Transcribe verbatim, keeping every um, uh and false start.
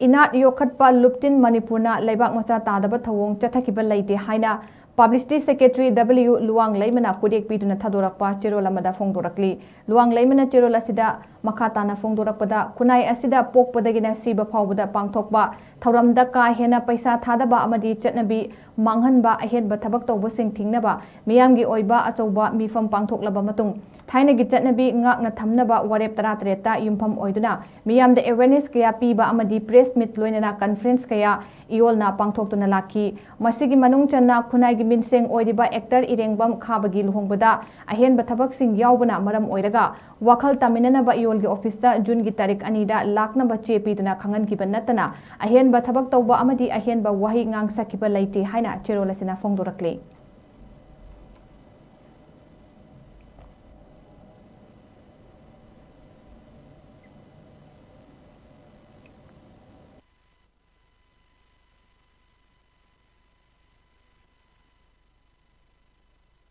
ꯏꯅꯥꯠ ꯌꯣꯛꯈꯠꯄ ꯂꯨꯞꯇꯤꯟ ꯃꯅꯤꯄꯨꯔꯅ ꯂꯩꯕꯥꯛ ꯃꯆꯥ ꯇꯥꯗꯕ ꯊꯧꯑꯣꯡ ꯆꯠꯊꯈꯤꯕ ꯂꯩꯇꯦ ꯍꯥꯏꯅ Publicity Secretary W ꯂꯨꯋꯥꯡ ꯂꯩꯃꯅ ꯈꯨꯗꯦꯛ ꯄꯤꯗꯨꯅ ꯊꯥꯗꯣꯔꯛꯄ ꯆꯦꯔꯣꯜ ꯑꯃꯗ ꯐꯣꯡꯗꯣꯔꯛꯂꯤ꯫ ꯂꯨꯋꯥꯡ ꯂꯩꯃꯅ ꯆꯦꯔꯣꯜ ꯑꯁꯤꯗ ꯃꯈꯥ ꯇꯥꯅ ꯐꯣꯡꯗꯣꯔꯛꯄꯗ, ꯈꯨꯟꯅꯥꯏ ꯑꯁꯤꯗ ꯄꯣꯛꯄꯗꯒꯤꯅ ꯁꯤꯕ ꯐꯥꯎꯕꯗ ꯄꯥꯡꯊꯣꯛꯄ ꯊꯧꯔꯝꯗ ꯀꯥ ꯍꯦꯟꯅ ꯄꯩꯁꯥ ꯊꯥꯗꯕ ꯑꯃꯗꯤ ꯆꯠꯅꯕꯤ ꯃꯥꯡꯍꯟꯕ, ꯑꯍꯦꯟꯕ ꯊꯕꯛ ꯇꯧꯕꯁꯤꯡ ꯊꯤꯡꯅꯕ ꯃꯤꯌꯥꯝꯒꯤ ꯑꯣꯏꯕ ꯑꯆꯧꯕ ꯃꯤꯐꯝ ꯄꯥꯡꯊꯣꯛꯂꯕ ꯃꯇꯨꯡ, ꯊꯥꯏꯅꯒꯤ ꯆꯠꯅꯕꯤ ꯉꯥꯛꯅ ꯊꯝꯅꯕ ꯋꯥꯔꯦꯞ ꯇꯔꯥꯇꯔꯦꯠꯇ ꯌꯨꯝꯐꯝ ꯑꯣꯏꯗꯨꯅ ꯃꯤꯌꯥꯝꯗ awareness ꯀꯌꯥ ꯄꯤꯕ ꯑꯃꯗꯤ press meet ꯂꯣꯏꯅꯅ conference ꯀꯌꯥ ꯏꯌꯣꯜꯅ ꯄꯥꯡꯊꯣꯛꯇꯨꯅ ꯂꯥꯛꯈꯤ꯫ ꯃꯁꯤꯒꯤ ꯃꯅꯨꯡ ꯆꯟꯅ ꯈꯨꯟꯅꯥꯏꯒꯤ ꯃꯤꯡꯁꯦꯡ ꯑꯣꯏꯔꯤꯕ actor ꯏꯔꯦꯡꯕꯝ ꯈꯥꯕꯒꯤ ꯂꯨꯍꯣꯡꯕꯗ ꯑꯍꯦꯟꯕ ꯊꯕꯛꯁꯤꯡ ꯌꯥꯎꯕꯅ ꯃꯔꯝ ꯑꯣꯏꯔꯒ ꯋꯥꯈꯜ ꯇꯥꯃꯤꯟꯅꯅꯕ ꯏꯌꯣꯜꯒꯤ officeꯇ Juneꯒꯤ ꯇꯥꯔꯤꯛ ꯑꯅꯤꯗ ꯂꯥꯛꯅꯕ ꯆꯦ ꯄꯤꯗꯨꯅ ꯈꯪꯍꯟꯈꯤꯕ ꯅꯠꯇꯅ ꯑꯍꯦꯟꯕ ꯊꯕꯛ ꯇꯧꯕ ꯑꯃꯗꯤ ꯑꯍꯦꯟꯕ ꯋꯥꯍꯩ ꯉꯥꯡꯁꯛꯈꯤꯕ ꯂꯩꯇꯦ ꯍꯥꯏꯅ ꯆꯦꯔꯣꯜ ꯑꯁꯤꯅ ꯐꯣꯡꯗꯣꯔꯛꯂꯤ꯫